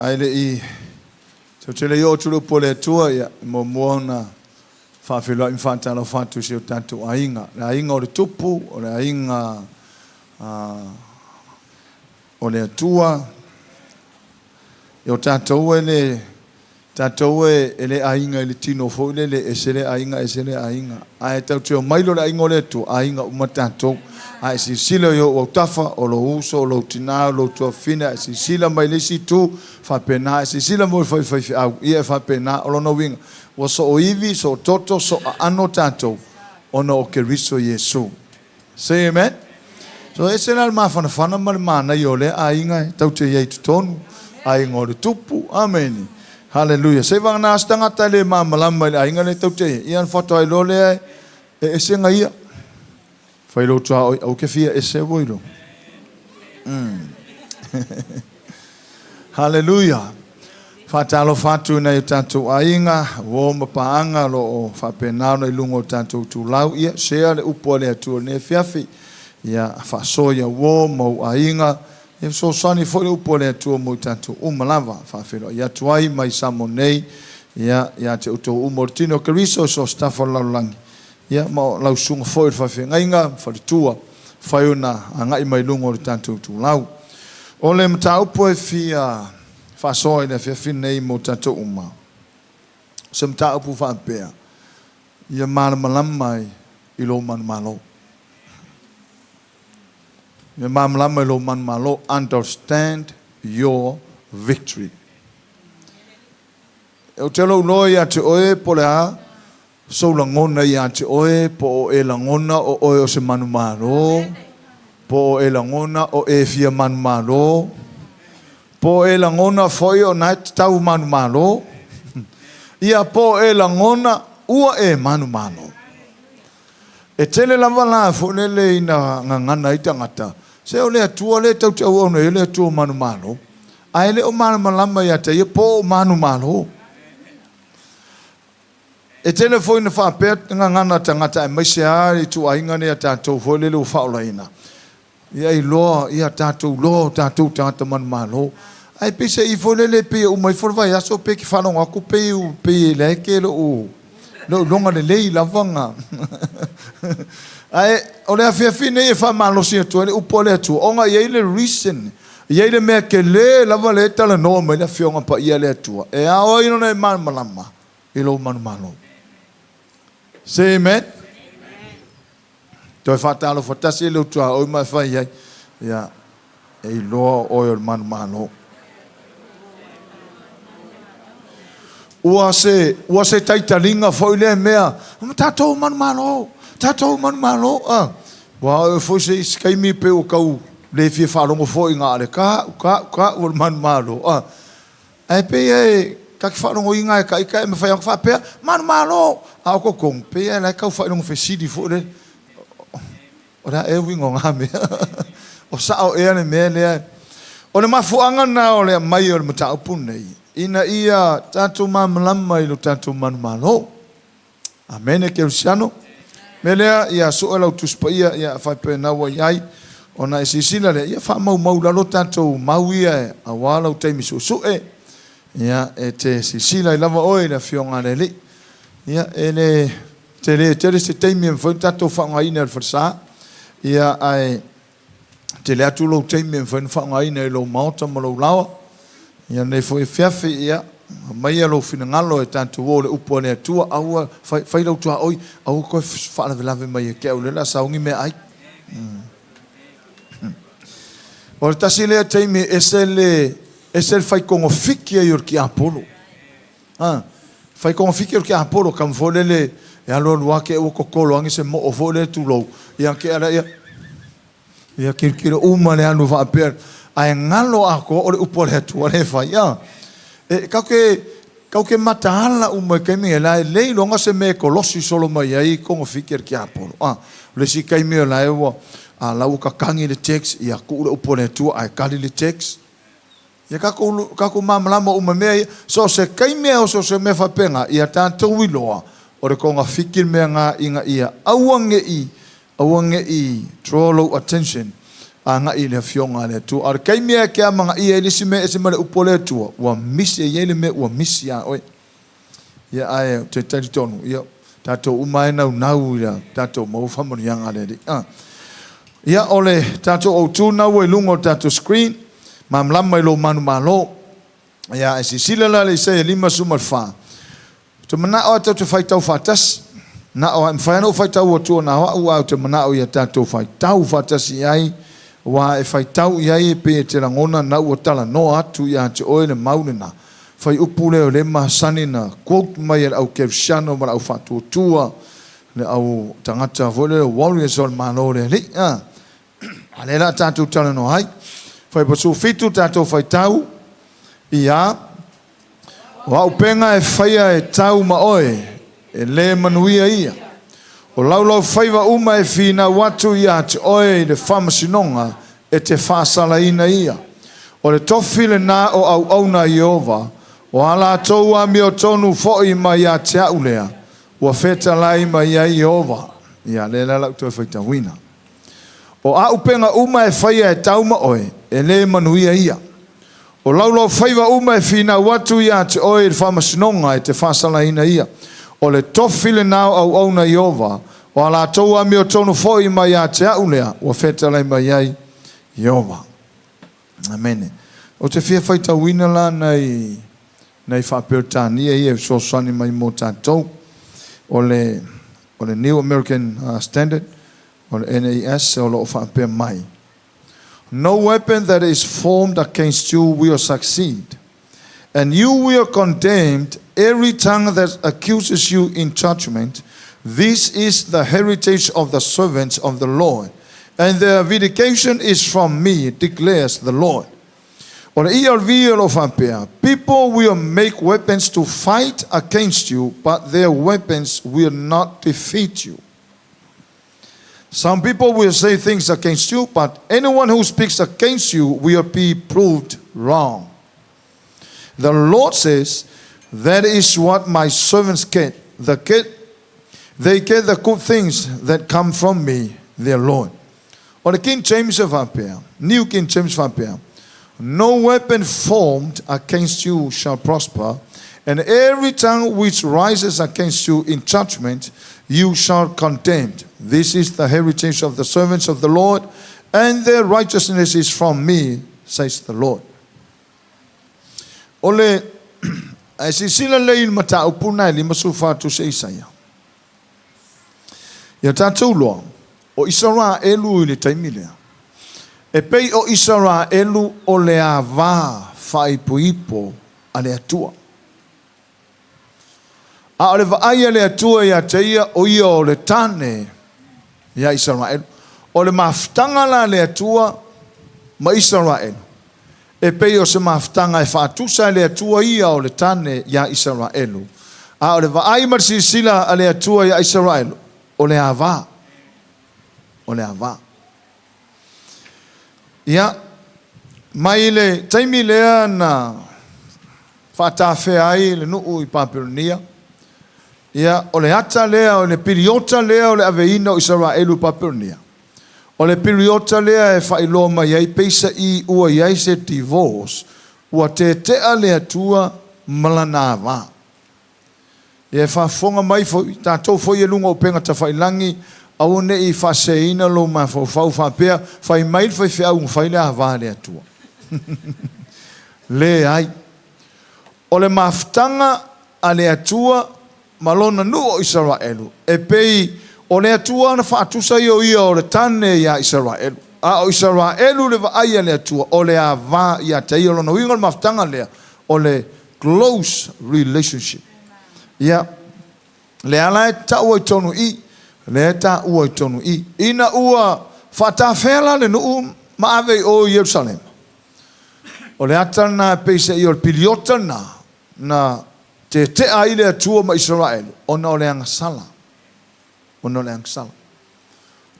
Ae le i tautele i oo atu le upu a le Atua, ia, e muamua ona faafeiloai ma faatalofa atu i si o tatou aiga. Le aiga o le Tupu, o le aiga o le Atua. Ia o tatou e le Tatou e le aiga i le tino foi lele, ese lea aiga, ese lea aiga. Ae tatou te omai loa i le aiga o le Atua, aiga uma tatou. A e silasila i ou autafa, o lou uso, o lou tina, o lou tuafafine, a e silasila mai i le isi itu, faapena. A e silasila foi i le faifeau, ia e faapena. O lona uiga, ua sooivi, soototo, sooaano tatou ona o Keriso Iesu. Say amen. So e ese la le mafanafana ma le manaia o lea aiga e tatou te i ai i totonu, aiga o le Tupu. Amene. Haleluia. Seivagana se tagata e le malamalama i le aiga lea tatou te i ai, ia ona faatoa iloa lea e ese ga ia. Fai lou tuaoi, aua ke fia ese ua iloa. Haleluia. Faatalofa atu i nai o tatou aiga, uo ma paaga o lo o faapena ona i luga o tatou itulau. Ia, share le upu a le Atua i lenei afiafi. Ia, faasoa i au uo ma ou aiga. Ia fesoasoani foi le upu a le Atua mo i tatou uma lava. Faafeiloai atu ai mai Samoa nei, ia, ia te outou uma o le tino o Keriso i so o se tafa o le lalolagi. Ia, ma o lau susuga foi o le faafeagaiga ma faletua, mafai ona agai mai luga o le tatou itulau. O le mataupu e fia faasoa i le afiafi lenei mo tatou uma, o se mataupu faapea, Ia malamalama i lou manumalo. Ia malamalama i lou manumalo, understand your victory. Ou te lou loa ia te oe po o le a sou lagona ia te oe, po o e lagona o oe o se manumalo, po o e lagona o e fia manumalo, po o e lagona foi o na e tatau manumalo, ia po o e lagona ua e manumalo. E tele lava la foi lele ina gagana ai tagata, se o le Atua lea tatou te auauna i ai o le Atua manumalo, ae le o malamalama ia te ia po o manumalo. E tele foi ina faapea gagana tagata aemaise lava le ituaiga lenei a tatou foi lele ua faaolaina, ia iloa, ia tatou iloa o tatou tagata manumalo. Ae peiseai foi lele pei e uma ifo le vaiaso pei e te faalogo atu pei pei e leai ke lou lou iloga lelei lava ga. Ae o le afiafi nei e faamalosi atu ai le upu a le Atua ona e i ai le reason, e i ai le mea tele lava lea e talanoa mai le Afioga Paia a le Atua e ao ai ona e malamalama i lou manumalo. Say amen. Toe faatalofa tasi le utuaoi ma e fai ai, ia, e iloa o oe o le manumalo. Ua se, ua se taitaliga foi lea mea, ma tatou manumalo, tatou manumalo. Ah, ua oe foi se isi taimi pe ua tau le fia faalogo foi na o le tau, tau, tau o le manumalo. Ah, Ae pei e ta te faalogoina e ita e mafai ona faapea, Manumalo! A o totonu, pei lava la e tau faailoga fesili foi lele, O le a ea uiga o na mea? O sao ea le mea lea? O le mafuaaga lena o le aumai o le mataupu lenei, ina ia tatou malamalama i lo tatou manumalo. Amene Kerisiano. O le mea lea, ia sue lau Tusi Paia, ia faapena ua i ai, ona e silasila lea, ia faamaumau i lalo tatou mau ia aua lau taimi suesue, ia e te silasila ai lava oe i le Afioga a le Alii. Ia e le tele tele se taimi e mafai ona tatou faaaogaina e le falesa, ia ae tele atu lou taimi e mafai ona faaaogaina i lou maota ma lou laoa. Ia lenei foi afiafi, ia, aumaia lou finagalo e tatou o le upu a le Atua, aua, fai, fai lau tuaoi, aua toe faalavelave mai ia te au, lea o le a sauni meaai. O le tasi lea taimi e ese le, ese le fai togafiti ai o le tiapolo. A, fai togafiti o le tiapolo, tama foi lele e alu alu lava te i ua totolo ane se moo foi lele tulou, ia tea lea, ia, Ia tilotilo uma le alu faapea, ae galo atoa o le upu a le Atua lea e fai. A, e, tatou te, tatou te mataala uma i taimi nei, la e le iloga se mea e kolosi solo mai ai togafiti a le tiapolo. A, o le isi taimi o la e ua, a la ua tatagi le text, ia tuu le upu a le Atua ae tali le text. Ia tatou, tatou malamalama uma i mea ia. So o se taimi lava o so o se mea faapena, ia tatou iloa, o le togafiti le mea lena ina ia aua ne i, aua ne i draw lou attention. Agai i le Afioga a le Atua. A o le taimi lava e te amanaia ai le isi mea e ese ma le Upu a le Atua, ua misi, e i ai le mea ua misi ia oe. Ia, ae ou te talitonu, ia, tatou uma lava e naunau ia tatou maua faamanuiaga a le Alii. A. Ia, o le tatou autu lena ua i luga o le tatou screen, malamalama i lou manumalo. Ia, ae silasila la i le Isaia 54, Ou te manao lava tatou te faitau faatasi. Na o, e mafai lava ona ou faitau atua na o au, ae ou te manao ia tatou faitau faatasi i ai, aua e faitau i ai e pei e te lagona na ua talanoa atu ia te oe le mau lena. Fuaiupu lea o lea e masani na quote mai e le au Kerisiano ma le au faatuatua, le au tagata foi lea warriors o le Malo o le Alii. A, a lea la a tatou talanoa ai. Fuaiupu 17 tatou faitau ia. O auupega e faia e tau ma oe, e le manuia ia. O laulaufaiva uma e finau atu ia te oe i le faamasinoga, e te faasalaina ia. O le tofi lena o auauna a Ieova, o a latou amiotonu foi mai ia te a'u lea, ua fetalai mai ai Ieova. Ia, lea la o le a ou toe faitauina. O auupega uma e faia e tau ma oe, e le manuia ia. O laulaufaiva uma e finau atu ia te oe i le faamasinoga e te faasalaina ia. O le tofi lena o auauna a Ieova, o a latou amiotonu foi mai ia te a'u lea, ua fetalai mai ai Ieova. Amene. Ou te fia faitauina la nai nai faa-Peretania ia e fesoasoani mai mo tatou. O le o le New American Standard, o le NAS o lo o faapea mai, No weapon that is formed against you will succeed, and you will condemn every tongue that accuses you in judgment. This is the heritage of the servants of the Lord, and their vindication is from me, declares the Lord. O le ERV o lo o faapea, People will make weapons to fight against you, but their weapons will not defeat you. Some people will say things against you, but anyone who speaks against you will be proved wrong. The Lord says, That is what my servants get. The get they get the good things that come from me, their Lord. O le King James e faapea, New King James faapea, No weapon formed against you shall prosper, and every tongue which rises against you in judgment you shall condemn. This is the heritage of the servants of the Lord, and their righteousness is from me, says the Lord. O le, ae silasila lelei i le mataupu lena e 54 tusi a Isaia. Ia tatou iloa, o Isaraelu i le taimi lea, e pei o Isaraelu o le ava faaipoipo a le Atua. A o le vaai a le Atua ia te ia, o ia o le tane ia Isaraelu. O le mafutaga la a le Atua ma Isaraelu, e pei o se mafutaga e faatusa e le Atua ia o le tane ia Isaraelu. A o le vaai ma le silasila a le Atua ia Isaraelu, o le ava. O le ava. Ia, mai le taimi lea na faatafea ai le nuu i Papelonia, ia, o le ata lea, o le piliota lea o le aveina o Isaraelu i Papelonia, o le piliota lea e faailoa mai ai peisaʻi ua i ai se divorce, ua tete'a le Atua ma lana ava. Ia e faafofoga mai foi tatou foi e luga o upega tafailagi, aua ne i faaseseina lou mafaufau faapea, fai mai le faifeau na fai le ava a le Atua. Leai. O le mafutaga a le Atua ma Lona nuu o Isaraelu, e pei o le Atua na faatusa ia o ia o le tane ia Isaraelu. A o Isaraelu le vaai a le Atua, o le ava ia te ia. O lona uiga o le mafutaga lea, o le close relationship. Ia, lea la e taua i totonu i i, lea e taua i totonu i i. Ina ua faatafea la le nuu ma ave i o i Ierusalema, o le ata lena e peiseai o le piliota lena na tetea ai le Atua ma Isaraelu, ona o le agasala. Ona o le agasala.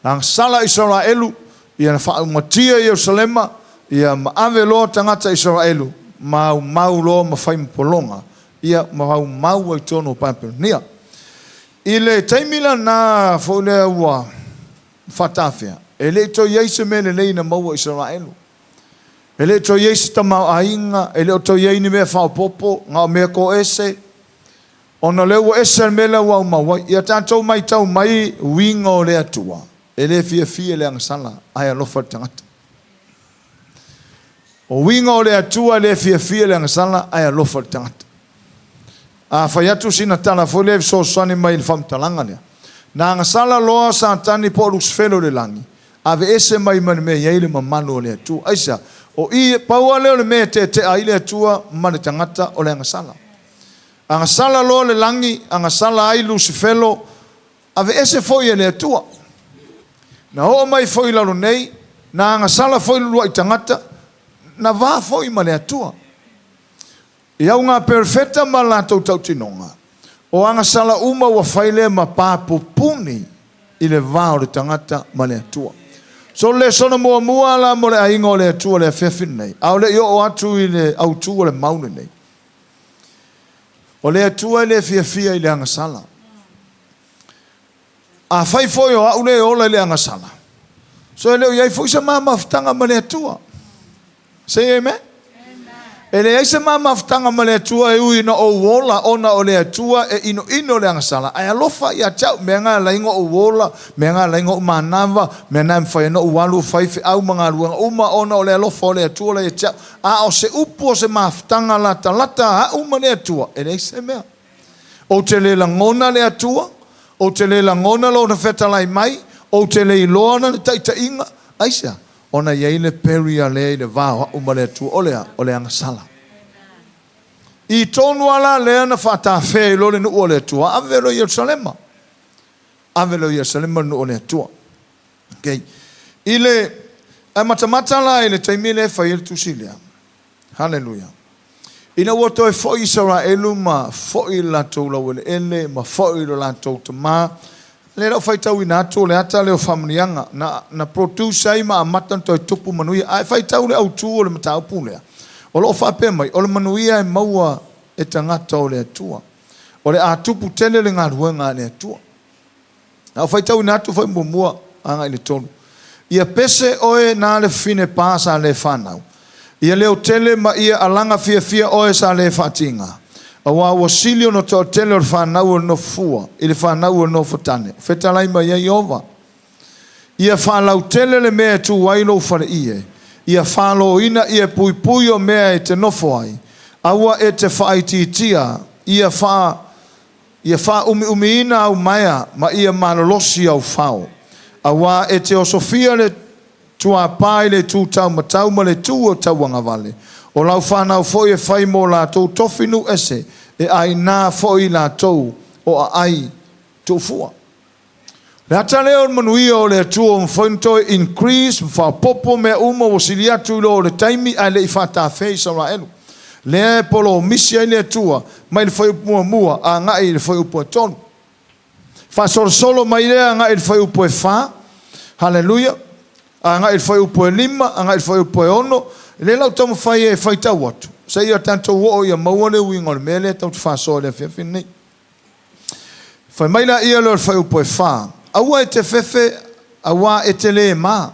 Na agasala Isaraelu, ia na faaumatia Ierusalema, ia ma ave loa tagata Isaraelu, maumau loa ma fai ma pologa, ia maumau ai totonu o Papelonia. I le taimi lena foi lea ua faatafea, E le i toe i ai se mea lelei na maua i Isaraelu. E le i toe i ai se tamaoaiga, e le o toe i ai ni mea faaopoopo, na o mea toese, ona o lea ua ese le mea lea ua aumau ai. Ia tatou matau mai uiga o le Atua, e le fiafia i le agasala, ae alofa i le tagata. O uiga o le Atua e le fiafia i le agasala, ae alofa i le tagata. A fai atu sina tala foi lea e fesoasoani mai i le faamatalaga lea, na agasala loa Satani po o Lusifelo i le lagi, aveese mai ma le mea e i ai le mamalu o le Atua. Aisea? O i, pau lava lea o le mea e teetea ai le Atua ma le tagata, o le agasala. Agasala loa le lagi, agasala ai Lusifelo, aveese foi e le Atua. Na oo mai foi i lalo nei, na agasala foi le uluai tagata, na va foi ma le Atua. I auga perofeta ma latou tautinoga, o agasala uma ua fai lea ma pa pupuni i le va o le tagata ma le Atua. So le lesona muamua la mo le aiga o le Atua i le afiafi lenei, a o le i oo atu i le autu o le mau lenei, o le Atua e le fiafia i le agasala. Afai foi o au lea e ola i le agasala, so e le o i ai foi se ma mafutaga ma le Atua. Say amen. E leai se ma mafutaga ma le Atua e ui ina ou ola ona o le Atua e inoino le agasala, ae alofa ia te au, mea na e ala ai ona ou ola, mea na e ala ai ona ou manava, mea na e mafai ai ona ou alu fai feau ma galuega uma ona o le alofa o le Atua la ia te au. A o se upu o se mafutaga latalata a au ma le Atua, e leai se mea. Ou te le lagona le Atua, ou te le lagona Lona fetalai mai, ou te le iloa Lana taitaiga. Aisea? Ona e i ai le barrier lea i le va o au ma le Atua. O le a? O le agasala. I tonu lava la lea na faatafea ai loa le nuu o le Atua, ave loa i Ierusalema. Ave loa i Ierusalema le nuu o le Atua. Okay. I le ae matamata la i le taimi lea e fai ai le tusi lea. Haleluia. Ina ua toe foi Isaraelu ma foi i le latou laueleele ma foi i lo latou tama, lea la ua faitauina atu o le ata lea o faamanuiaga na, na produce ai ma amata ona toe tupu manuia. A e faitau le autu o le mataupu lea, o lo o faapea mai, o le manuia e maua e tagata o le Atua. O le a tupu tele le galuega a le Atua. A o faitauina atu foi muamua agai i le 3. Ia pese oe na le fafine pa sa le fanau. Ia leotele ma ia alaga fiafia oe sa le faatiga, aua ua sili ona toatele o le fanau o le nofo fua i le fanau o le nofo tane, fetalai mai ai Ieova. Ia faalautele le mea e tu ai lou faleie, ia faloina ia puipui o mea e te nofo ai, aua e te faaitiitia, ia faa Ia faaumiumiina au maea ma ia malolosi au fao, aua e te osofia le tuapā i le itu taumatau ma le itu o tauagavale. O lau fanau foi e fai mo latou tofi nuu ese, e aina foi i latou o aai tuufua. Le ata lea o le manuia o le Atua ua mafai ona toe increase ma faaopoopo mea uma ua sili atu i lo o le taimi ae le i faatafea Isaraelu. Lea e polomisi ai le Atua mai le fuaiupu muamua agai i le fuaiupu e 3. Faasolosolo mai lea agai i le fuaiupu e 4. Haleluia. Agai i le fuaiupu e 5, agai i le fuaiupu e 6. Lea la ou taumafai e faitau atu, seia tatou oo ia maua le uiga o le mea lea tatou te faasoa i le afiafi lenei. Fai mai laia lea o le fuaiupu e 4, Aua e te fefe, auā e te lē mā.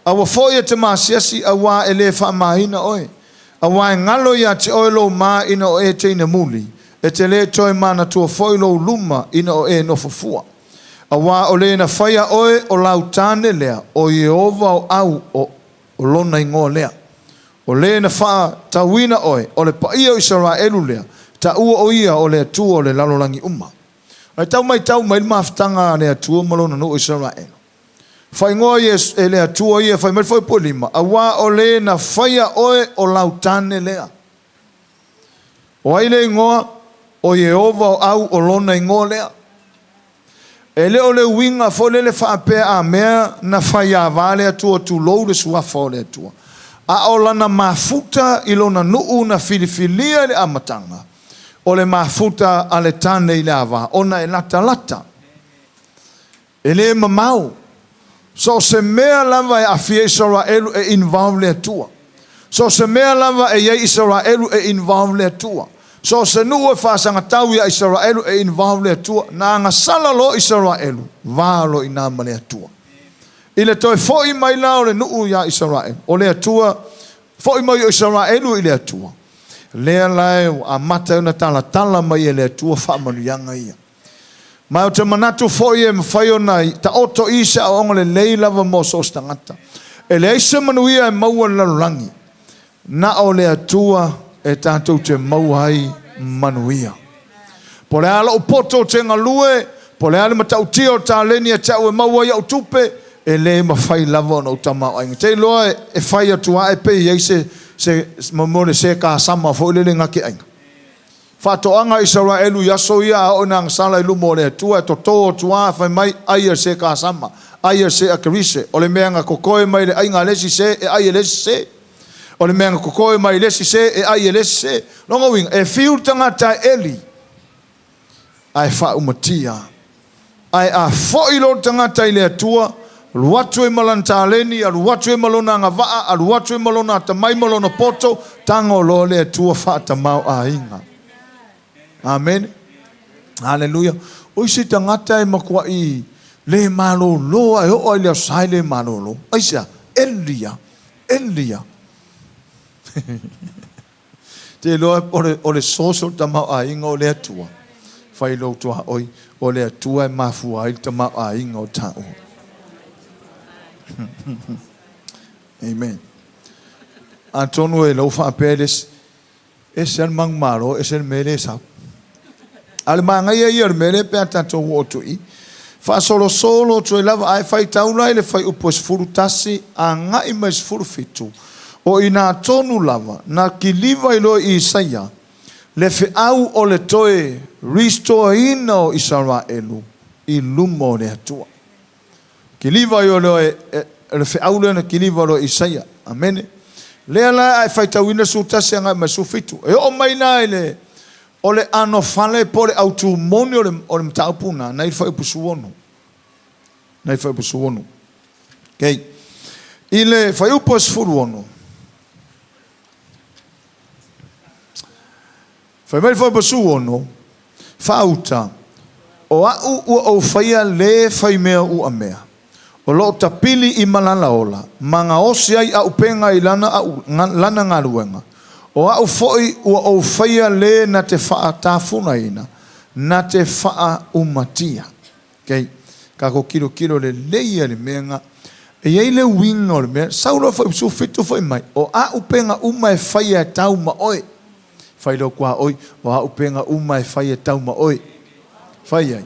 Aua foi e te masiasi, auā e lē faamāina oe. Auā e galo iā te oe lou mā ina o e teine muli, e te lē toe manatua foi lou luma ina o e nofo fua. Auā o le na faia oe o lau tāne lea, o Ieova o au o lona igoa lea. O le na faatauina oe, o le paia o Isaraelu lea, taua o ia o le Atua o le lalolagi uma. Ae tau maitau mai le mafutaga a le Atua ma lona nuu o Isaraelu. Faaigoa ia e le Atua ia, fai mai le fuaiupu e 5, auā o le na faia oe o lau tane lea. O ai le igoa? O Ieova o au o lona igoa lea. E le o le uiga foi lele faapea a mea na faiava le Atua tulou le suafa o le Atua, a o lana mafuta i lona nuu na filifilia i le amataga, o le mafuta a le tane i le ava, ona e latalata. E le mamao. So o se mea lava e aafia Isaraelu e involve le Atua. So o se mea lava e i ai Isaraelu e involve le Atua. So o se nuu e faasagatau iā Isaraelu e involve le Atua. Na agasala loa Isaraelu, va loa i ina ma le Atua. I le toe foi mai la o le nuu ia Isaraelu, o le Atua, foi mai o Isaraelu i le Atua, lea la e ua amata ai ona talatala mai e le Atua faamanuiaga ia. Ma ou te manatu foi e mafai ona taoto i se aoaoga lelei lava mo so o se tagata. E leai se manuia e maua i le lalolagi, na o le Atua e tatou te maua ai manuia. Po o le a lou poto ou te galue, po o le a le matautia o taleni ia te au e maua ai au tupe, e le mafai lava ona ou tamaoaiga. Te iloa e fai atu lava e pei e i ai se, se, mo le sekasama foi lele gakeaiga. Faatoaga a Isaraelu i aso ia a oo ina agasala i luma o le Atua, e toto atu lava fai mai, ai e le sekasama, ai e le seakerise, o le mea na totoe mai le aiga a le isi se, e ai e le isi se. O le mea na totoe mai le isi se, e ai e le isi se. Lona uiga, e fiu le tagata e eli, ae faaumatia. Ae a foi loa le tagata i le Atua, alu atu ai ma lana taleni, alu atu ai ma lona agavaa, alu atu ai ma lona atamai ma lona poto, tago loa le Atua faatamaoaiga. Amene. Haleluia. O isi tagata e matuai le malolo lava e oo lava i le Aso Sa e le malolo. Aisea? Eli lava, eli lava. Te iloa o le source o le tamaoaiga o le Atua. Fai lou tuaoi, o le Atua e mafua ai le tamaoaiga o taua. Amen. Atonu e lau faapea le isi, ese lava le manumalo, ese le mea lea e sau. A o le manaia ia o le mea lea pe a tatou oo atu i i, faasolosolo atu ai lava, ae faitau la i le fuaiupu e 11 agai mai i le 17, o i ina tonu lava na kiliva ai loa e Isaia le feau o le toe restore-ina o Isaraelu i luma o le Atua. Kiliva ai loa e, e, le feau lea na kiliva loa e Isaia. Amene. Lea la a e faitauina le 11 agai mai le 17, e oo mai la i le o le anofale po o le autu moni o le, o le mataupu lena, na i le fuaiupu 16. Na i le fuaiupu 16. Okay. I le fuaiupu 16, Fai mai le fuaiupu 16, Faauta, o a'u ua ou faia lē faimea uamea, o loo tapili i malalaola, ma gaosi ai aupega i lana, au, lana galuega, o a'u foi ua ou faia lē na te faatafunaina, na te faaumatia. Okay. Tatou tilotilo lelei lava i le mea lena. E i ai le uiga o le mea, sau loa foi 17 foi mai, o auupega uma e faia e tau ma oe. Fai loa tuaoi, o auupega uma e faia e tau ma oe. Fai ai.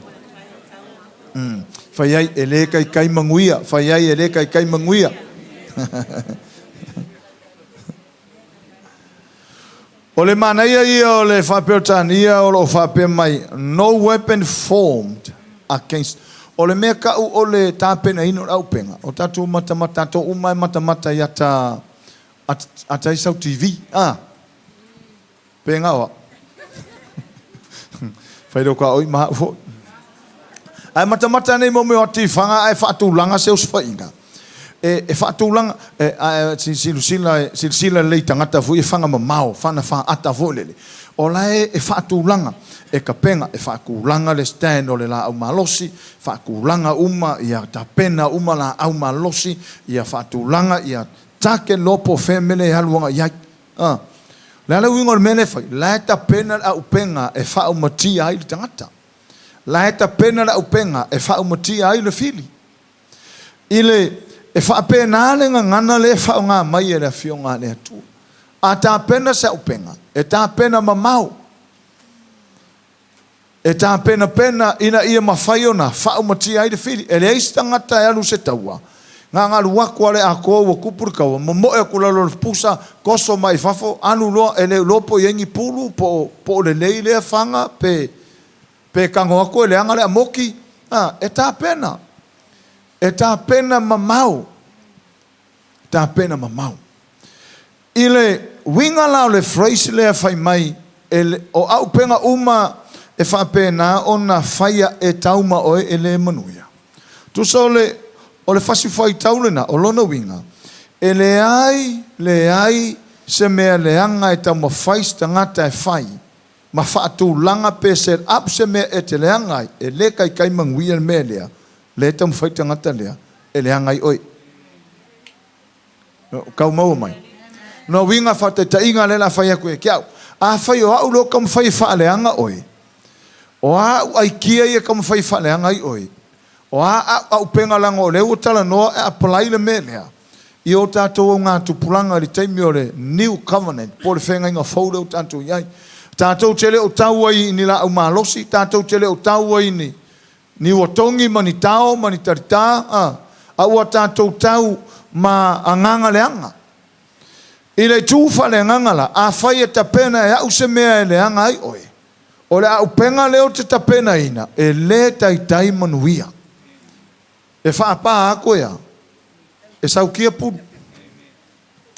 Fai ai, e le taitai manuia. Fai ai, e le taitai manuia. O le manaia ia o le faa-Peretania o lo o faapea mai, No weapon formed against. O le mea tau o le tapenaina o le auupega, o tatou matamata, tatou uma e matamata i ata, ata ai sau TV, a? Pe na o au. Fai leo ka oi ma au foi. Ae matamata nei mo mea o atifaga ae faatulaga se osofaiga. E, e faatulaga, e, ae silasila, silasila lelei i tagata foi e faga mamao, fana faata foi lele. O la e, e faatulaga, e tapena, e faatulaga le stand o le laau malosi, faatulaga uma, ia tapena uma laau malosi, ia faatulaga, ia take loa po o fea mele e alu agai i ai. A. O le a le uiga o le mea lea e fai? La e tapena le auupega e faaumatia ai le tagata. La e tapena le auupega e faaumatia ai le fili. I le, e faapena le gagana lea e faaaoga mai e le Afioga a le Atua. A tapena se auupega, e tapena mamao. E tapenapena ina ia mafai ona faaumatia ai le fili. E leai se tagata e alu i se taua, na ona alu atu lava le atoa ua tupu le taua, momoe atu i lalo o le pusa, toso mai i fafo, alu loa, e le iloa po o i ai ni pulu, po o lelei lea faga, pe pe tago atu e leaga le amoki. A, e tapena. E tapena mamao. Tapena mamao. I le uiga la o le phrase lea fai mai, e le, o auupega uma e faapena ona faia e tau ma oe e le manuia. Tusa o le, o le fasi fuaitau lena, o lona uiga, e leai, leai se mea leaga e taumafai se tagata e fai ma faatulaga pe set up se mea e te leaga ai, e le taitai manuia le mea lea, lea e taumafai le tagata lea e leaga ai oe. Kau maua mai. No uiga faataitaiga lea o le a fai atu ia te au. Afai o au lea o taumafai e faaleaga oe, o a au aikia ia e taumafai e faaleaga ai oe, o a au auupega leaga o lea ua talanoa e apply le mea lea i o tatou augatupulaga i le taimi o le New Covenant po o le feagaiga fou lea ua tatou i ai. Tatou te le o tau ai i ni laau malosi, tatou te le o tau ai i ni Ni ua togi ma ni tao ma ni talitā, a, a ua tatou tau ma agaga leaga. I le itu faaleagaga la, afai e tapena e au se mea e leaga ai oe, o le aupega lea ou te tapenaina, e le taitai manuia. E faapa atu e a? E saukia pulu.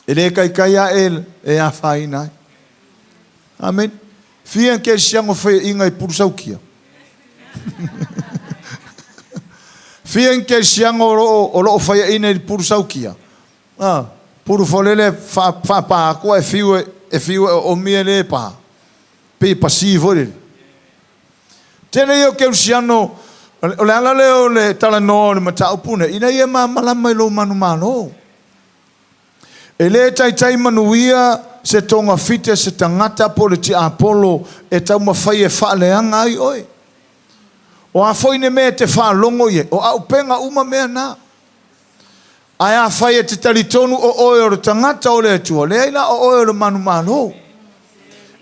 E le taitai ae e afaina ai. Amene. Fia kerisiano faiaina i pulu saukia? Fia ni kerisiano o loo, o loo faiaina i pulu saukia? Ah, pulu foi lele faapa atu ae fiu e, e fiu e oomi e le pa. Pei e pasi foi lele. Tele ia o kerisiano, o le ala lea o le talanoa o le mataupu nei, ina ia malamalama i lou manumalo. E le taitai manuia se togafite se tagata po o le tiapolo e taumafai e faaleaga ai oe. O a foi ni mea e te faalogo i ai, o aupega uma mea na. Ae afai e te talitonu o oe o le tagata o le Atua, leai la o oe o le manumalo.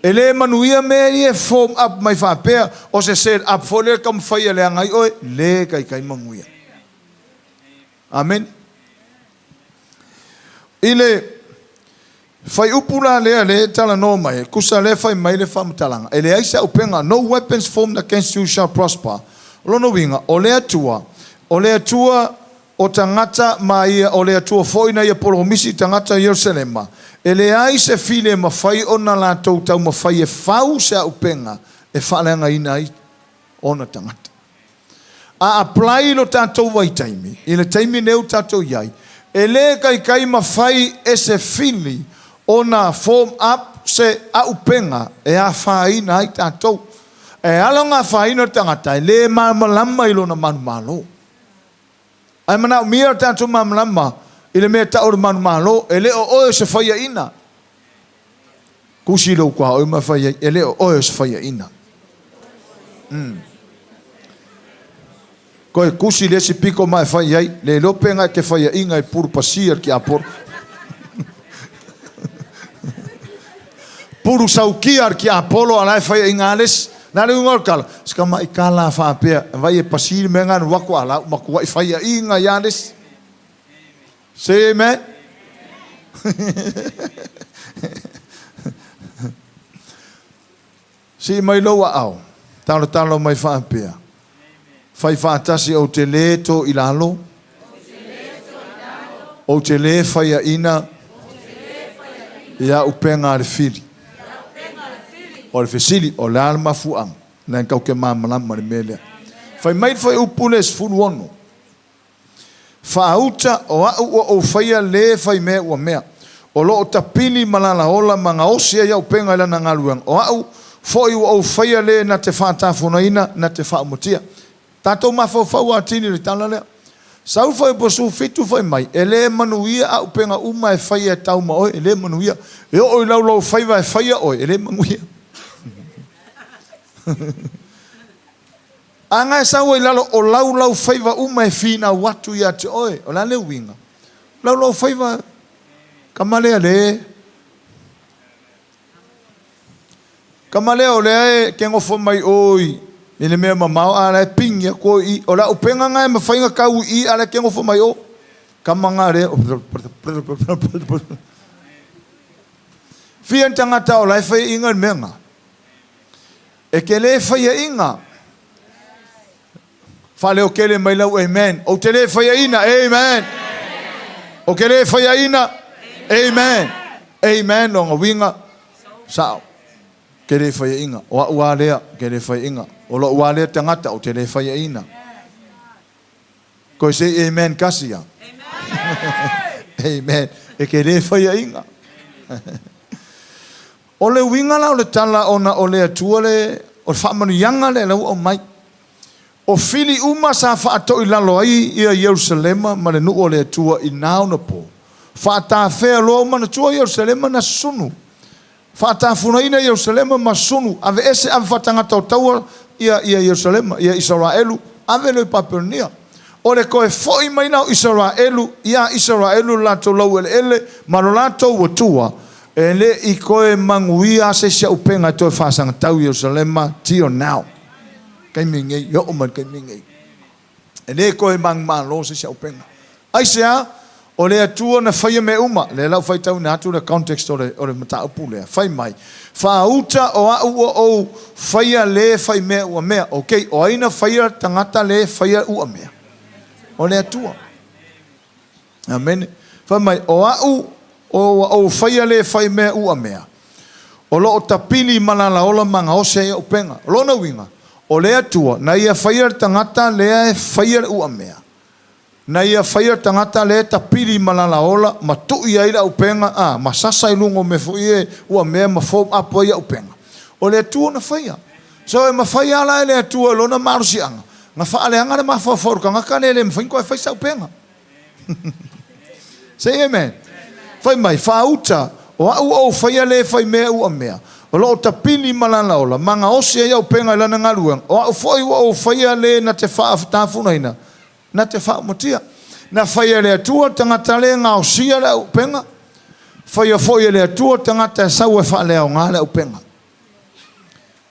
E le manuia mea ia e form up mai faapea o se set up foi lea e taumafai e leaga ai oe, le taitai manuia. Amene. I le fuaiupu la lea lea e talanoa mai ai, tusa lea e fai mai le faamatalaga, e leai se auupega, no weapons formed against you shall prosper. O lona uiga, o le Atua, o le Atua o tagata ma ia, o le Atua foi na ia polomisi i tagata o Ierusalema, e leai se fili e mafai ona latou taumafai e fau se auupega e faaleagaina ai ona tagata. A apply i lo tatou vaitaimi, i le taimi nei ua tatou i ai, e le taitai mafai e se fili ona form up se aupega e afaina ai tatou. E ala ona afaina le tagata e le malamalama i lona manumalo. Ae manaomia lo tatou malamalama i le mea e tau o le manumalo, e le o oe o se faiaina. Tusi lou tuaoi ma fai ai, e le o oe o se faiaina. Toe tusi le isi pito ma e fai ai, le iloa pe na e te faiaina i pulu pasia le tiapolo. Pulu saukia le tiapolo a la e faiaina lava le isi. O le a le uiga o le tala? Si tamai tala lava faapea, vaai e pasi le mea lena alu atu a la ua matuai faiaina ai lava le isi. Say amen. Sii mai lou aao, talotalo mai faapea, Fai faatasi ou te lē tō i lalo, ou te lē faiaina i aupega a le fili. O le fesili, o le a le mafuaaga? Leaga tatou te malamalama i le mea lea. Fai mai le fuaiupu lea 16. Faauta, o a'u ua ou faia lē fai mea ua mea. O lo o tapili ma lalaola ma gaosi ai auupega i lana galuega. O a'u foi ua ou faia lē na te faatafonaina, na te faaumatia. Tatou mafaufau atili i le tala lea. Sau foi po 17 fai mai, e lē manuia auupega uma e faia e tau ma oe, e lē manuia. E oo i laulaufaiva e faia oe, e lē manuia. A na e sau ai i lalo o laulaufaiva uma e finau atu ia te oe. O le a le uiga? Laulaufaiva, tama lea le. Tama lea o lea e te nofo mai o i le mea mamao a la e pigi atu oe i i. O le auupega na e mafai ona tau i i a la e te nofo mai o. Tama na lea. Fia ni tagata o la e faiaina le mea na? E te lē faiaina. Faaleo tele mai lau amen. Ou te lē faiaina. Amen. Ou te lē faiaina. Amen. Amen. Lona uiga, sao. Ou te lē faiaina. O a'u a lea, ou te lē faiaina. O lo'u a lea tagata, ou te lē faiaina. Toe say amen kasi a. Amen. E te lē faiaina. O le uiga la o le tala ona o le Atua le, o le faamanuiaga lea la ua aumai. O fili uma sa faatoilalo ai ia Ierusalema ma le nuu o le Atua i na ona po, faatafea loa ua manatua Ierusalema na susunu. Faatafunaina Ierusalema ma susunu, aveese ave faatagata o taua ia ia Ierusalema, ia Isaraelu, ave loa i Papelonia. O le toe foi mai la o Isaraelu ia Isaraelu lo latou laueleele ma lo latou Atua, e le i toe manuia a se isi auupega e toe faasagatau i Ierusalema till now. Taimi lenei, e oo mai i le taimi lenei. E le toe manumalo se isi auupega. Aisea? O le Atua na faia mea uma. Lea la ua faitauina atu le context o le, o le mataupu lea. Fai mai, Faauta o a'u ua ou faia lē fai mea ua mea. Ok, o ai na faia tagata lē faia ua mea? O le Atua. Amene. Fai mai, o a'u ua ou faia lē fai mea ua mea, o lo o tapili ma lalaola ma gaosi ai auupega. O lona uiga, o le Atua na Ia faia le tagata lea e faia le ua mea, Na ia faia le tagata lea e tapili ma lalaola ma tui ai le aupega, a, ma sasa i luga o mea foi ia ua mea ma form up ai aupega. O le Atua na faia. So e mafai lava la e le Atua i Lona malosiaga na faaleaga le mafaufau o le tagata lea e le mafai ona toe fai se aupega. Say amen. Fai mai, Faauta, o a'u ua ou faia lē fai mea ua mea, o lo o tapili ma lalaola, ma gaosi ai aupega i lana galuega, o a'u foi ua ou faia lē na te faatafunaina, Na te faaumatia. Na faia e le Atua le tagata le gaosia le auupega, faia foi e le Atua le tagata e sau e faaleaoga le auupega.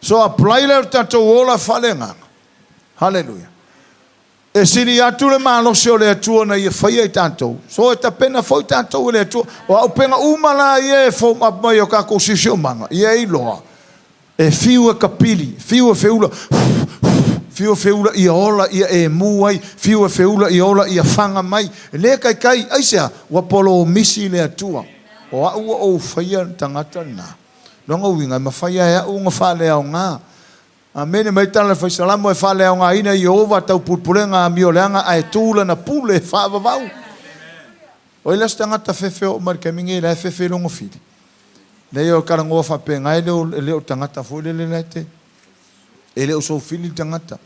So apply lea o le tatou ola faaleagaga. Hallelujah. E sili atu le malosi o le Atua na ia faia i tatou. So e tapena foi tatou e le Atua. O auupega uma la ia e form up mai o tatou siosiomaga, ia e iloa. E fiu e kapili, fiu e feula, fiu e feula ia ola ia e mu ai, fiu e feula ia ola ia faga mai. E le taitai, aisea? Ua polomisi le Atua. O a'u ua ou faia le tagata lena. Lona uiga, e mafai lava e a'u ona faaleaoga. Amene mai tala le Fai Salamo e faaleaogaina Ieova tau pulepulega amioleaga ae tu lana pule faavavau. O ai la se tagata fefe oo mai le taimi nei la e fefe i lona fili? Leai o talanoa faapena e le o e le o tagata foi lele la e te e le o sou fili le tagata.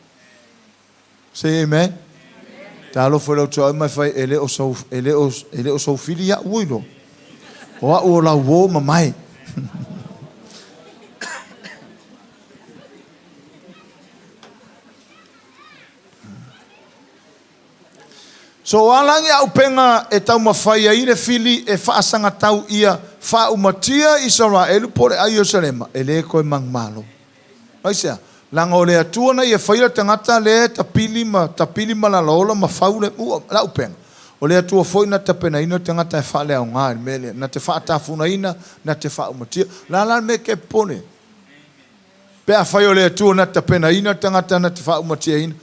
Say amen. Talofa i lau tuaoi ma e fai e le o sou e le o e le o sou fili a'u ua iloa. O a'u o lau uo mamae. So o a la ni aupega e taumafai ai le fili e faasagatau ia faaumatia Isaraelu po o le ai Ierusalema, e le toe manumalo. Aisea? Leaga o le Atua na ia faia le tagata lea e tapili ma tapili ma lalaola ma fau le ua le aupega. O le Atua foi na tapenaina le tagata e faaleaoga i le mea lea, na te faatafunaina, na te faaumatia. O le a la le mea e te popole ai? Pe afai o le Atua na te tapenaina le tagata na te faaumatiaina,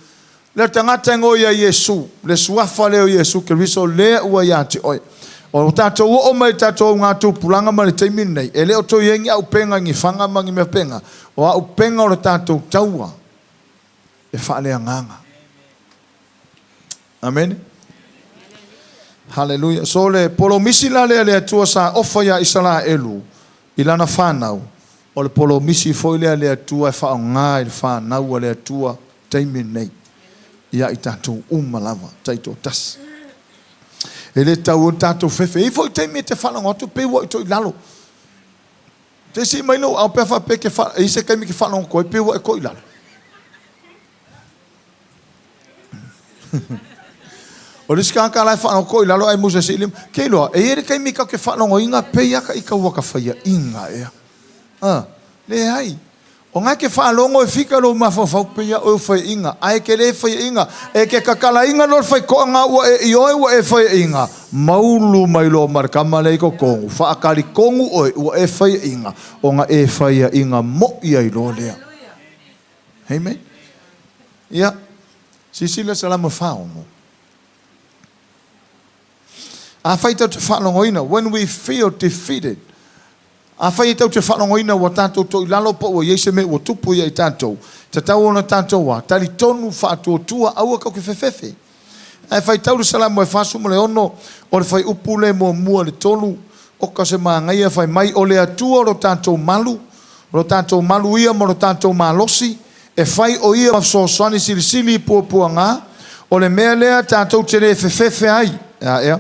le tagata e gaoi ia Iesu, le Suafa lea o Iesu Keriso lea ua ia te oe. O tatou oo mai i tatou augatupulaga ma le taimi lenei, e le o toe i ai ni aupega, ni faga ma ni mea faapena. O aupega o le tatou taua e faaleagaga. Amene. Haleluia. So le polomisi la lea le Atua sa ofa iā Isaraelu i lana fanau, o le polomisi foi lea le Atua e faaaoga i le fanau a le Atua taimi lenei, ia i tatou uma lava, taitoatasi. E le tatau ona tatou fefe. E i ai foi taimi e te faalogo atu pei ua e toe i lalo. Te sii mai lou ao pe a faapea e te fa, e i ai se taimi e te faalogo atu ai pei ua e toe i lalo. O le isi tagata la e faalogo i lalo ae musa sii lima. Ke iloa, e i ai le taimi tatou te faalogoina pei lava ta ita ua ta faiaina ea. A, leai. O na e te faalogo e fika lou mafaufau pei lava oe ua faiaina, ae e te le faiaina. E te tatalaina loa le faitoaga ua e ioe ua e faiaina, maulu mai loa ma le tama lea i totonu, faatalitonu oe ua e faiaina, ona e faiaina moi ai loa lea. Amen. Ia, silasila Salamo 46. Afai tatou te faalogoina, when we feel defeated, afai tatou te faalogoina ua tatou toilalo po ua i ai se mea ua tupu ia i tatou, tatau ona tatou a, talitonu faatuatua, aua tatou te fefefe. Ae faitau le Salamo e 46, o le fuaiupu lea muamua i le tolu, oka se manaia fai mai, O le Atua lo tatou malu, o lo tatou malu ia ma lo tatou malosi, E fai o ia ma fesoasoani silisili i puapuaga, o le mea lea tatou te le fefefe ai, a ea,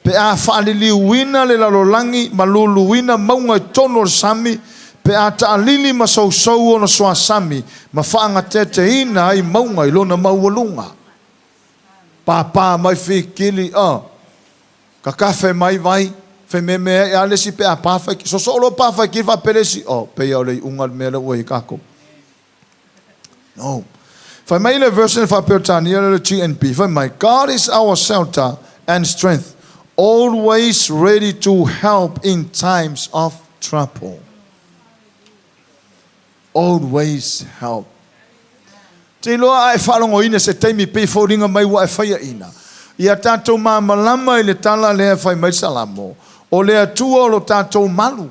pe a faaliliuina le lalolagi ma luluina mauga i totonu o le sami, pe a taalili ma sousou ona suasami ma faagateateina ai mauga i lona maualuga. Papa mai fikili, uh. Kakafe mai vai, fememeai a le isi pe a pa faikili. Sosoo loa pa faikili faapea le isi, oh, pei lava o le iuga le mea lea ua i ai tatou. No. Fai mai le version faa-Peretania lea o le GNB, fai mai, God is our shelter and strength, always ready to help in times of trouble. Always help. Te iloa a e faalogoina se taimi pei e foliga mai ua e faiaina. Ia tatou malamalama i le tala lea e fai mai le Salamo, O le Atua o lo tatou malu,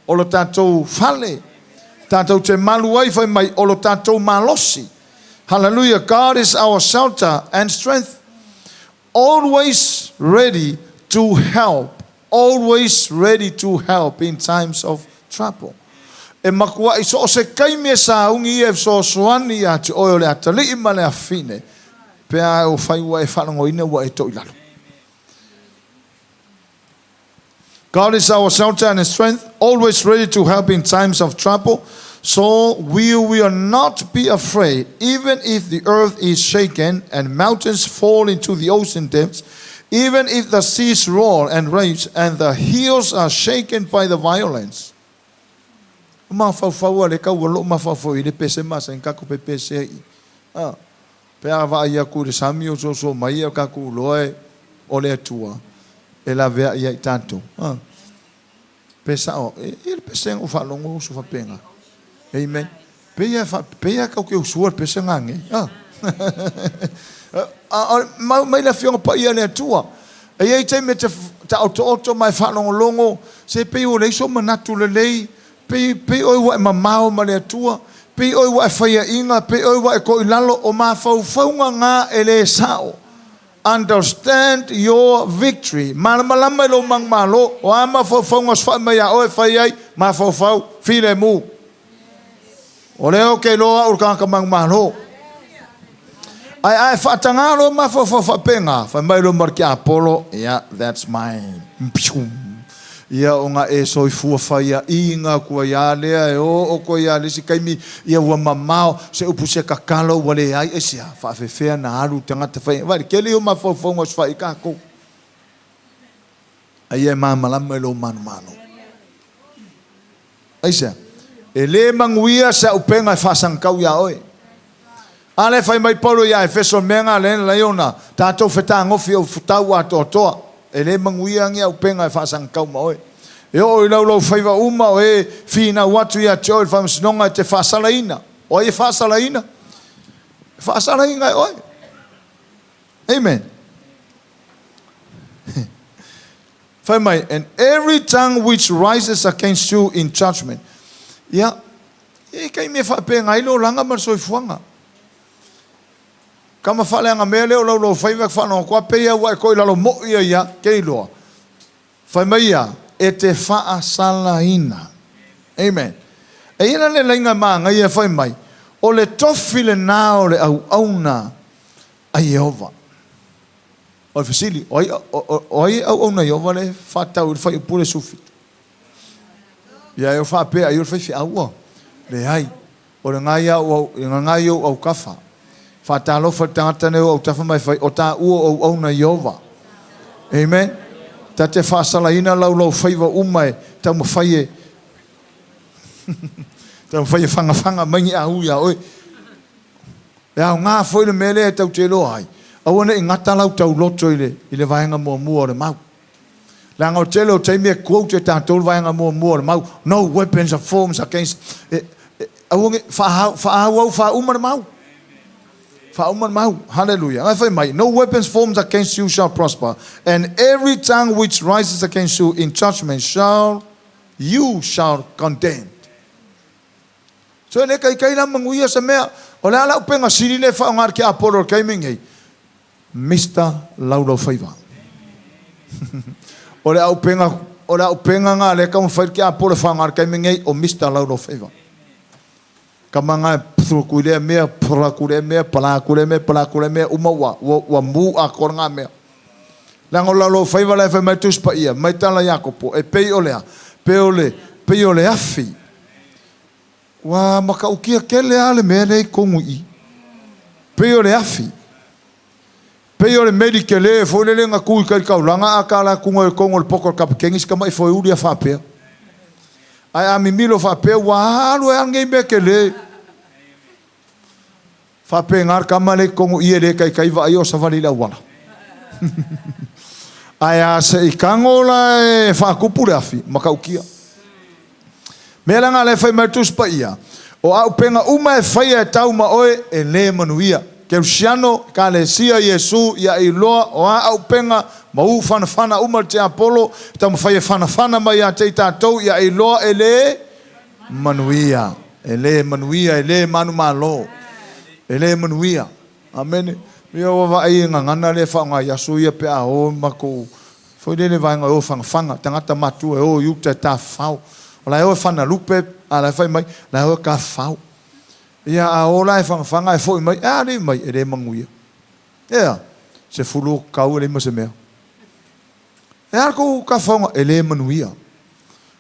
o lo tatou fale, tatou te malu ai, fai mai, o lo tatou malosi. Hallelujah, God is our shelter and strength, always ready to help, always ready to help in times of trouble. E makuaʻi so o se taimi e sauni ia e fesoasoani ia te oe o le atalii ma le afafine, pe a e fai ua e faalogoina ua e toilalo. God is our shelter and strength, always ready to help in times of trouble. So we will not be afraid, even if the earth is shaken and mountains fall into the ocean depths, even if the seas roar and rage and the hills are shaken by the violence. Mafaufau a le kau o loo mafaufau i le pese masani kako pe pese ai. Ah, pe a vaai atu i le sami o soso mai ia kakou iloa e o le Atua e laveai ia i tatou. Ah, pe sao, e i ai le pesega ua faalogo uso faapena. Amen. Pei lava e fa, pei lava tatou te usua le pesega nei. Ah. Mau mai le Afioga Paia a le Atua. E i ai taimi e te taotooto ma e faalogologo, se pei ua leai sou manatu lelei, pei, pei oe ua e mamao ma le Atua, pei oe ua e faiaina, pei oe ua e toilalo, o mafaufauga na e le sao. Understand your victory. Malamalama i lou manumalo, o a mafaufauga osofai mai ia oe e fai ai, mafaufau, filemu. O lea ou te iloa au o le tagata manumalo. Ae a e faatagā loa mafaufau faapena, fai mai loa ma le tiapolo, yeah, that's mine. Pium. Ia ona e soifua faiaina atu ai lava lea e oo atu ai lava i le isi taimi, ia ua mamao, se upu se tatalo ua leai, aisea, faafefea na alu le tagata fai, vaai, le tele ia o mafaufauga o sefai tatou. A ia e malamalama i lou manumalo. Aisea? E le manuia se auupega e faasagatau iā oe. A lea e fai mai Paulo iā Efeso, mea na lea na alai ona tatou fetagofi e ufutau atoatoa. E le manuia ni auupega e faasagatau ma oe. E oo i laulaufaiva uma o e finau atu ia te oe i le faamasinoga e te faasalaina. O ai e faasalaina? E faasalaina e oe. Amen. Fai mai, And every tongue which rises against you in judgment. Ia, e i taimi e faapena ai le olaga ma le soifuaga. Kama faaleaga mea lea o Laulauafaiva e faalogo atu a pei a ua e toilalo moi ai a, ke iloa. Fai mai ia, e te faasalaina. Amen. E i ai la le laina e manaia e fai mai, o le tofi lena o le auauna a Ieova. O le fesili, o ai, o ai e auauna a Ieova lea e faatatau i le fuaiupu lea 17? Ia e o faapea ai o le faifeau ua? Leai. O lena ia o lena i ou autafa. Faatalofa i le tagata nei o autafa ma e fai, o taua o auauna a Ieova. Amen. Ta te faasalaina laulaufaiva uma e taumafai e taumafai e fagafaga mai ni au iā oe. E aoga foi le mea lea e tau te iloa ai, aua ne i gata lau tauloto i le, i le vaega muamua o le mau. Leaga o le tele o taimi e quote e tatou le vaega muamua o le mau, no weapons are formed against, e, e, aua ne, faaauau faauma le mau. Faauma le mau. Hallelujah. Ngai fai mai, no weapons formed against you shall prosper, and every tongue which rises against you in judgment shall, you shall condemn. So e le kaikai la manuia se mea. O le a la upega sili lea e faaaoga e le tiapolo i le taimi lenei? Mister Laulaufaiva. O le auupega, o le auupega na lea e taumafai le tiapolo e faaaoga i le taimi lenei, o Mister Laulaufaiva. Kama na e Pthru aku i lea mea, pthra aku i lea mea, pala aku i lea mea, pala aku i lea mea, uma ua, ua, ua mu atoa lena mea. Leaga o lalo o faiva la e fai mai le Tusi Paia, mai tala Iakopo, e pei o le a? Pei o le, pei o le afi. Ua matautia tele lava le mea lea i totonu i i. Pei o le afi. Pei o le meli tele foi lele na tu i tai taulaga a tala atu i totonu o le poto a le kapeteni si tamai foeuli a faapea. Ae a mimilo faapea ua alu ai lava lenei mea tele. Faapena le tama lea i totonu i i e le taitai vaaia o savali i le auala. Ae a se i tago la e faatupu le afi, matautia. Mea la na lea e fai mai le Tusi Paia, O auupega uma e faia e tau ma oe, e le manuia. Kerisiano, Ekalesia, Iesu, ia iloa o a auupega ma u fanafana uma le tiapolo e taumafai e fanafana mai ia te i tatou, ia iloa e le manuia. E le manuia, e le manumalo. E le manuia. Amene. Ia ua vaai i gagana lea e faaaoga i aso ia pe a o matou foi lele vaega e o e fagafaga, tagata matutua e o i uta e tafafao. O la e o e fanalupe, a o la e fai mai, o la e o e tafafao. Ia a o la e fagafaga ae foi mai, a alii mai, e le manuia. Ea, 10 tau e leai ma se mea. E a le tou tafaoga? E le manuia.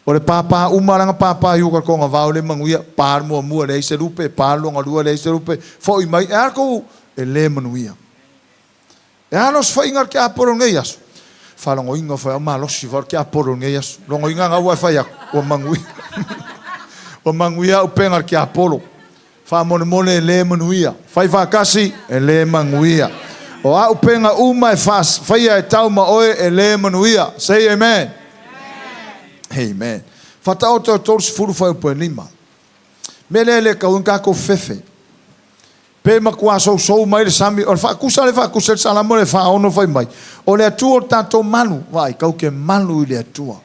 O le pāpā uma lava na pāpā i uka i le togavao e le manuia. Pa le muamua leai se lupe, pa le lona lua leai se lupe, foi mai, e a le tou? E le manuia. E a le osofaiga a le tiapolo i lenei aso? Faalogoina foi au malosi foi o le tiapolo i lenei aso. Logoina na ua e fai atu, ua manuia. Ua manuia auupega a le tiapolo. Faamolemole e le manuia. Fai faatasi, e le manuia. O auupega uma e faia e tau ma oe e le manuia. Say amen. Amen. Faataoto e 30 fuaiupu e 5. Mea lea e le tatau ona tatou fefe. Pe matua sousou mai le sami, o le faatusa le faatusa i le Salamo le 46 fai mai, O le Atua o le tatou malu, vaai, tatou te malu i le Atua.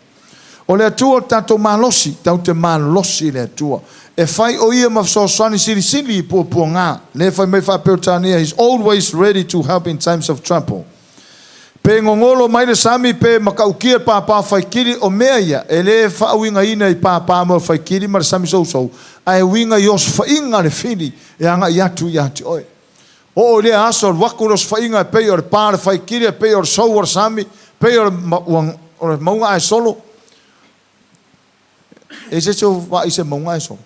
O le Atua o le tatou malosi, tatou te malosi i le Atua. E fai o Ia ma fesoasoani silisili i puapuaga. Lea fai mai faa-Peretania, He's always ready to help in times of trouble. Pe gogolo mai le sami pe matautia le pāpā faikili, o mea ia, e le faauigaina i pāpā mo le faikili ma le sami sousou, ae uiga i osofaiga a le fili e agai atu ia te oe. Oo i lea aso, alu atu le osofaiga e pei o le pā o le faikili, e pei o le sou o le sami, pei o le, ua, o le mauga ae solo. E i ai se isi o vaai i se mauga ae solo?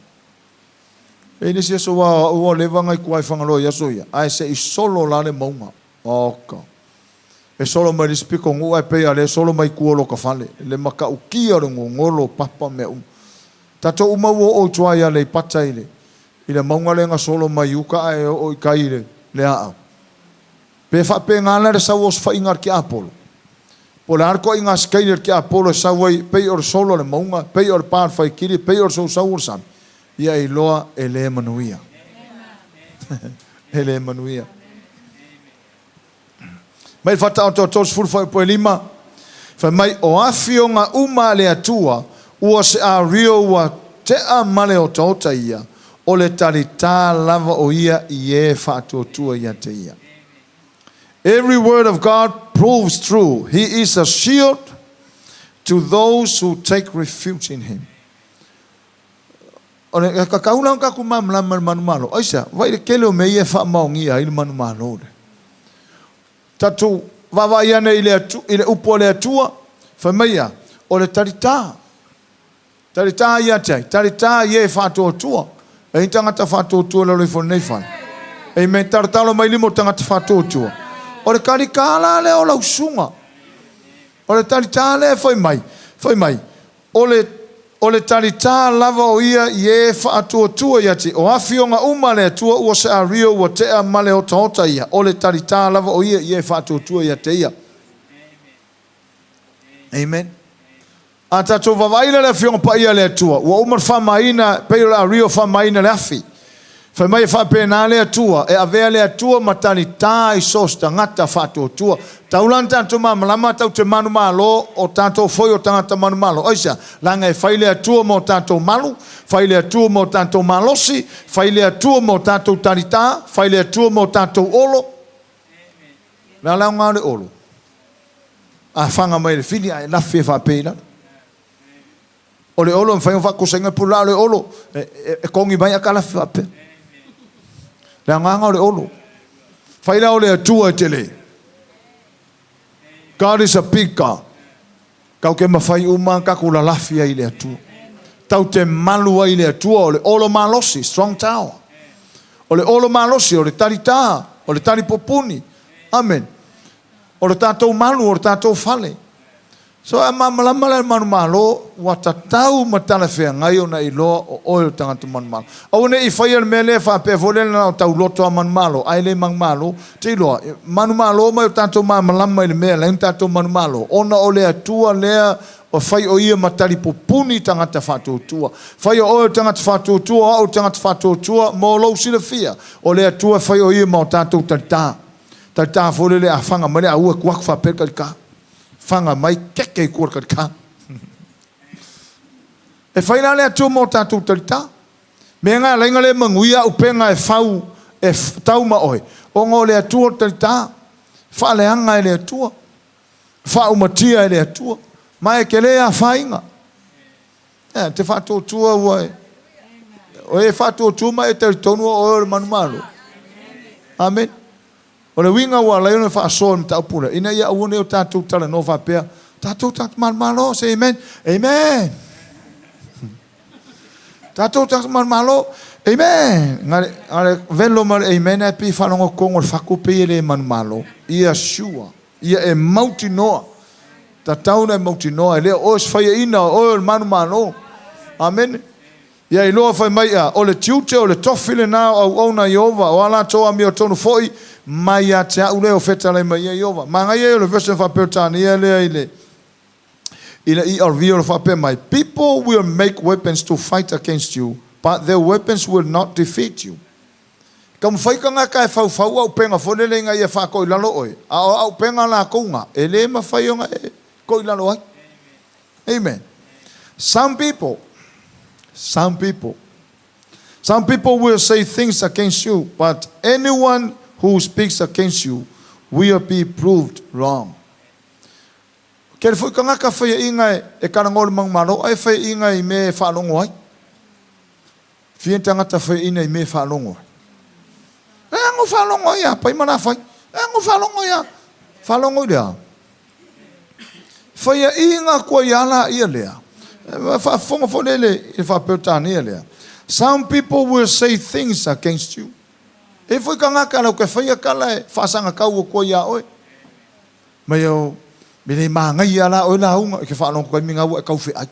E i ai le isi aso ua, ua leva ona i tua i Fagaloa i aso ia, ae se i solo la le mauga. Oka. E solo mai le isi pitonuu ae pei a lea e solo mai tua o lota fale. Le matautia o le gogolo o papa mea uma. Tatou uma ua oo i tua i Aleipata i le i le mauga lea na solo mai uta ae oo i tai i le le aau. Pe faapena la le sau osofaiga a le tiapolo? Po o le a le toaiga sikaili a le tiapolo e sau ai pei o le solo a le mauga, pei o le pa a le faikili, pei o le sousou o le sami, ia iloa e le manuia. E le manuia. Mai le Faataoto a 30 fuaiupu e 5, fai mai, O afioga uma a le Atua, ua se ario ua tea ma le otaota ia, o le talitā lava o ia i e faatuatua ia te ia. Every word of God proves true. He is a shield to those who take refuge in him. O le tatau la ona tatou malamalama i le manumalo. Aisea? Vaai i le tele o mea ia e faamaonia ai le manumalo lea. Tatou vaavaai ane i le, i le upu a le Atua, fai mai ia, o le talitā. Talitā ia te ai? Talitā i e faatuatua. E i tagata faatuatua i lalo ifo o lenei fale. Amen. Talotalo mai lima o tagata faatuatua. O le talitā la lea o lau susuga. O le talitā lea e fai mai, fai mai, O le, o le talitā lava o ia i e faatuatua ia te, o afioga uma a le Atua ua se ario ua tea ma le otaota ia, o le talitā lava o ia i e faatuatua ia te ia. Amen. A tatou vaavaai la i le Afioga Paia a le Atua, ua uma le faamaina, pei o le ario faamaina le afi. Fai mai e faapena le Atua, e avea le Atua ma talitā i so o se tagata faatuatua. Tau la na tatou malamalama tatou te manumalo, o tatou foi o tagata manumalo. Aisea? Leaga e fai le Atua ma o tatou malu, fai le Atua ma o tatou malosi, fai le Atua ma o tatou talitā, fai le Atua ma o tatou olo. O le a le aoga o le olo? A faga mai e le fili ae lafi e faapea i lalo. O le olo e mafai ona faatosaina le pulaa o le olo e, e, e kogi mai a kalafi faapea. Le agaga o le olo. Fai la o le Atua e tele. God is a big God. Tau te mawhai uma tatou lalafi ai i le Atua. Tau te malu ai i le Atua o le olo malosi, strong tower. O le olo malosi, o le talitā, o le talipupuni. Amen. O le tatou malu, o le tatou fale. So a malamalama la i le manumalo, ua tatau ma talafeagai ona iloa o oe o le tagata manumalo. Aua ne i faia le mea lea faapea foi lea na o tauloto a manumalo, ae le manumalo. Te iloa, manumalo mai o tatou malamalama i le mea e ala ai ona tatou manumalo, ona o le Atua lea ua fai o Ia ma talipupuni tagata faatuatua. Fai o oe o le tagata faatuatua, o au o le tagata faatuatua, mo lou silafia, o le Atua e fai o Ia ma o tatou talitā. Talitā foi lele a fana mai le aua e tu atu faapea le talitā. Fana mai keke i tua le talitā. E fai la le Atua ma o tatou talitā. Mea na e ala ai ona le manuia auupega e fau e tau ma oe, ona o le Atua o le talitā. Faaleaga e le Atua. Faaumatia e le Atua. Ma e te le afaina. E te faatuatua ua e, o e faatuatua ma e talitonu o oe o le manumalo. Amen. O le uiga ua ala ai ona faasoa i le mataupu lea, ina ia aua ne i o tatou talanoa faapea, tatou tagata manumalo, say amen. Amen. Tatou tagata manumalo, amen. Na le, na le velo ma le amen ae pei faalogo totonu o le fatu pei e le manumalo. Ia sure. Ia e mautinoa. Tatau ona e mautinoa, e le o oe o se faiaina, o oe o le manumalo. Amene. Ia iloa fai mai a, o le tiute, o le tofi lena o auauna a Ieova, o a latou amiotonu foi, mai ia te a'u lea o fetalai mai ia Ieova. Manaia ia o le version faa-Peretania lea i le i le ERV o lo faapea mai, People will make weapons to fight against you, but their weapons will not defeat you. Taumafai tagata e faufau auupega foi lele ina ia faatoilalo oe, a o auupega latou na, e le mafai ona e toilalo ai. Amen. Some people, some people, some people will say things against you, but anyone who speaks against you will be proved wrong. Kele foi tagata faiaʻiga e talanoa i le manumalo ae faiaʻiga i mea e faalogo ai. Fia tagata faiaʻina i mea e faalogo ai. E ano faalogo ai a pai ma la fai. E ano faalogo ai a faalogo i le a. Faiaʻiga atu ai a la ia lea. Faafofoga foi lele i le faa-Peretania lea. Some people will say things against you. E foi tagata lau ke faia tala e faasagatau atu ai iā oe. Mai o me le manaia la oe lauga i ke faalogo taimi na ua e taufeai.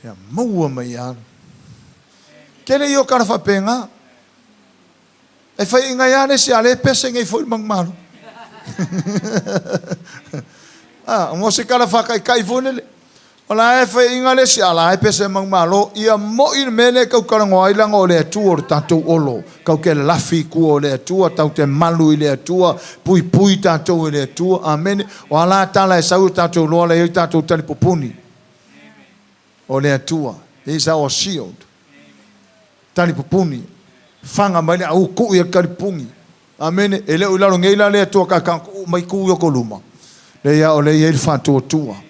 Ia maua mai ia. Tele ia o tala faapena. E fai inga ia le isi a le pese nei foi le manumalo. Ah, mo se tala faataitai foi lele. O la e faiaina le isi, a la e pese manumalo. Ia moʻi le mea lea e tau talanoa ai leaga o le Atua o le tatou olo. Tau te lalafi i tua o le Atua, tau te malu i le Atua, puipui tatou e le Atua. Amene. O a la tala e sau i o tatou loa la e i ai tatou talipupuni. O le Atua. He is our shield. Talipupuni. Faga mai le au kui e le talipupuni. Amene. E le o i lalo nei la le Atua ka tuu mai tu i o tou luma. Leai a o lea e i ai le faatuatua.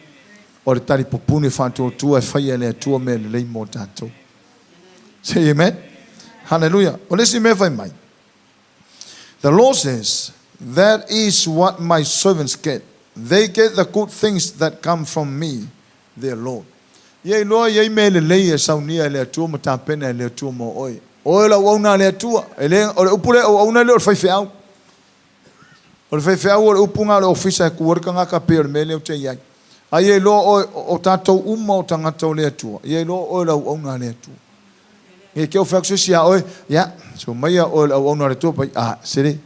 O le talipupuni faatuatua e faia e le Atua mea lelei mo tatou. Say amen. Hallelujah. O le isi mea fai mai. The Lord says, that is what my servants get. They get the good things that come from me, their Lord. Ia iloa e i ai mea lelei e saunia e le Atua ma tapena e le Atua mo oe. O oe o le auauna a le Atua. E le, o le upu lea auauna e le o le faifeau. O le faifeau o le upu na o le ofisa e tu ai le tagata pei o le mea lea ou te i ai. A ia iloa oe, o tatou uma o tagata o le Atua, ia iloa oe o le auauna a le Atua. Ne i te i ua fai atu se isi ia oe, ia, se omaia oe o le auauna a le Atua, pai, a, sele,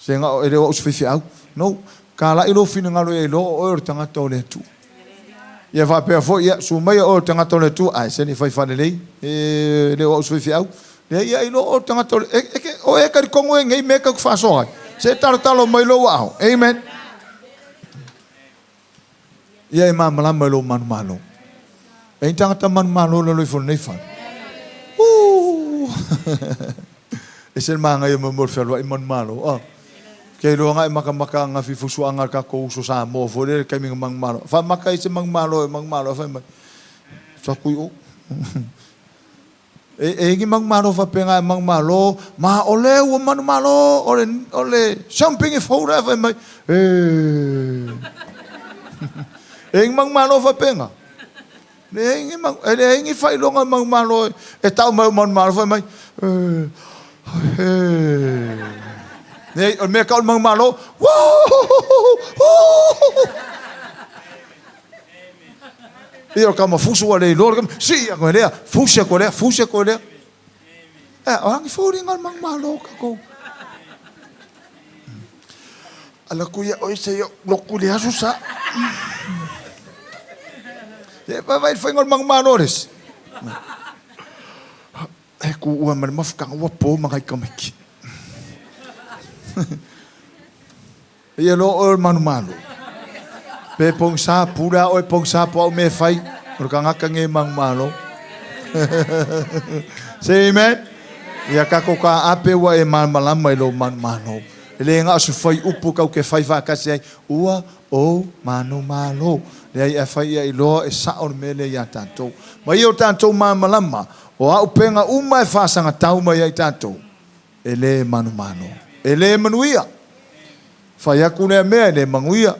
se na o, e le o au o se faifeau. No, talai lou finagalo ia iloa o oe o le tagata o le Atua. Ia faapea foi, ia, susu maia oe o le tagata o le Atua, ae sele fai faalelei, e le o au o se faifeau. Leai, ia iloa oe o le tagata o le, e, e, o e talitonu e nei mea tatou te faasoa ai. Se talotalo mai lou aao. Amen. Ia e malamalama i lou manumalo. E i ai tagata manumalo i lalo ifo o lenei fale. Uu! Ese le manaia mo le mea o le fealuai manumalo. Oh. Ke iloa na e makamaka ananafi i fusuaga a le tatou uso Samoa foi lele taimi na manumalo. Faamaka i se manumalo e manumalo e fai mai. Atu i o. E e i ai ni manumalo faapena e manumalo, ma o lea ua manumalo o le, o le siamupini fou la e fai mai, ee. E i ai ni manumalo faapena? Leai ni manu, e leai ni faailoga manumalo e tau mai o manumalo fai mai, ee, ee. Leai, o le mea e tau o le manumalo, woo! Ia o le tama fusu ua le iloa le tama, sii atu e lea, fusi atu e lea, fusi atu e lea. Ea, o a ni foliga o le manumalo o tatou? Ala atu ia oe se i ou lotu i le aso sa. Se vaavaai i le faiga o le manumalo a le isi. E tuua ma le mafutaga ua po ma nai tamaiti. Ia loa oe o le manumalo. Pe pogisa, pule a oe pogisa po o au mea e fai, o le tagata nei e manumalo. Say amen. Ia tatou taape ua e malamalama i lou manumalo. E le na o se fuaiupu tatou te fai faatasi ai, ua ou manumalo. Leai, ae fai ia iloa e sao le mea lea ia tatou. Ma ia o tatou malamalama, o auupega uma e faasagatau mai ai tatou, E le manumalo. E le manuia. Fai atu lea mea, e le manuia.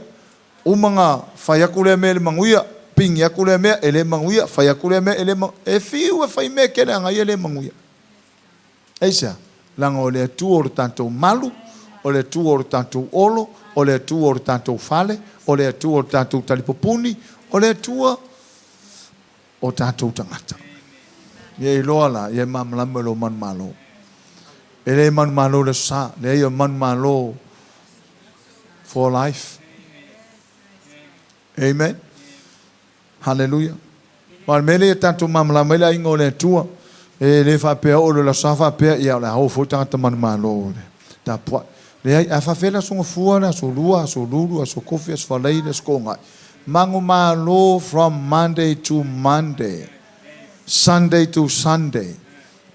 Uma na fai atu lea mea e le manuia. Pigi atu lea mea, e le manuia. Fai atu lea mea, e le manuia. E fiu e fai mea tele a ia e le manuia. Aisea? Leaga o le Atua o le tatou malu, o le Atua o le tatou olo, o le Atua o le tatou fale, o le Atua o le tatou talipupuni, o le Atua o tatou tagata. Ia iloa la, ia e malamalama i lou manumalo. E le manumalo i le Aso Sa, leai o le manumalo for life. Amen. Haleluia. Ma o le mea lea ia tatou malamalama ai le aiga o le Atua. E le faapea oo i le Aso Sa faapea, ia o le a o foi tagata manumalo i le tapuai. Leai, a faafefea le Aso Gafua, le Aso Lua, Aso Lulu, Aso Tofi, Aso Faraile, Aso Toonai. Manumalo from Monday to Monday, Sunday to Sunday.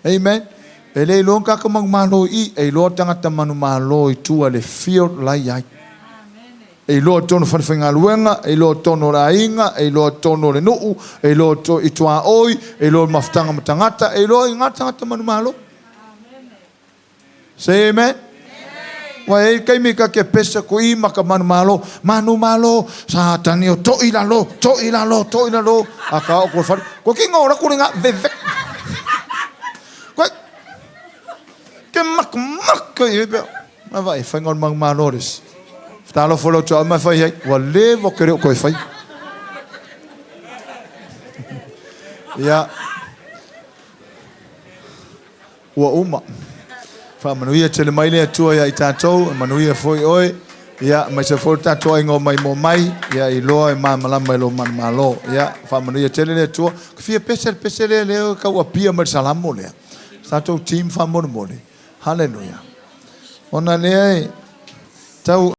Amen. E le iloa ni tagata manumalo i i, e iloa tagata manumalo i tua i le field la e i ai. E iloa i totonu o falefaigaluega, e iloa i totonu o le aiga, e iloa i totonu o le nuu, e iloa i tuaoi, e iloa i mafutaga ma tagata, e iloa i ga tagata manumalo. Say amen. Ua i ai le taimi ta te pese atu i ma ka manumalo, manumalo, Satani o toʻi lalo, toʻi lalo, toʻi lalo, a ka oo atu i le fale, koe kino o laku lena, veve. Koe, ke makamaka i pea. Ma vaai, faiga o le manumalo le isi. Talofa lau tuaa ma fai ai, ua leva ou te le o toe fai. Ia, Ua uma. Faamanuia tele mai le Atua ia i tatou, e manuia foi oe, ia, aemaise foi le tatou aiga o maimoa mai, ia iloa e malamalama i lou manumalo. Ia, faamanuia tele le Atua. Ou te fia pese le pese lea, lea e tau apia mai le Salamo lea. Se tatou team faamolemole. Haleluia. Ona lea e tau...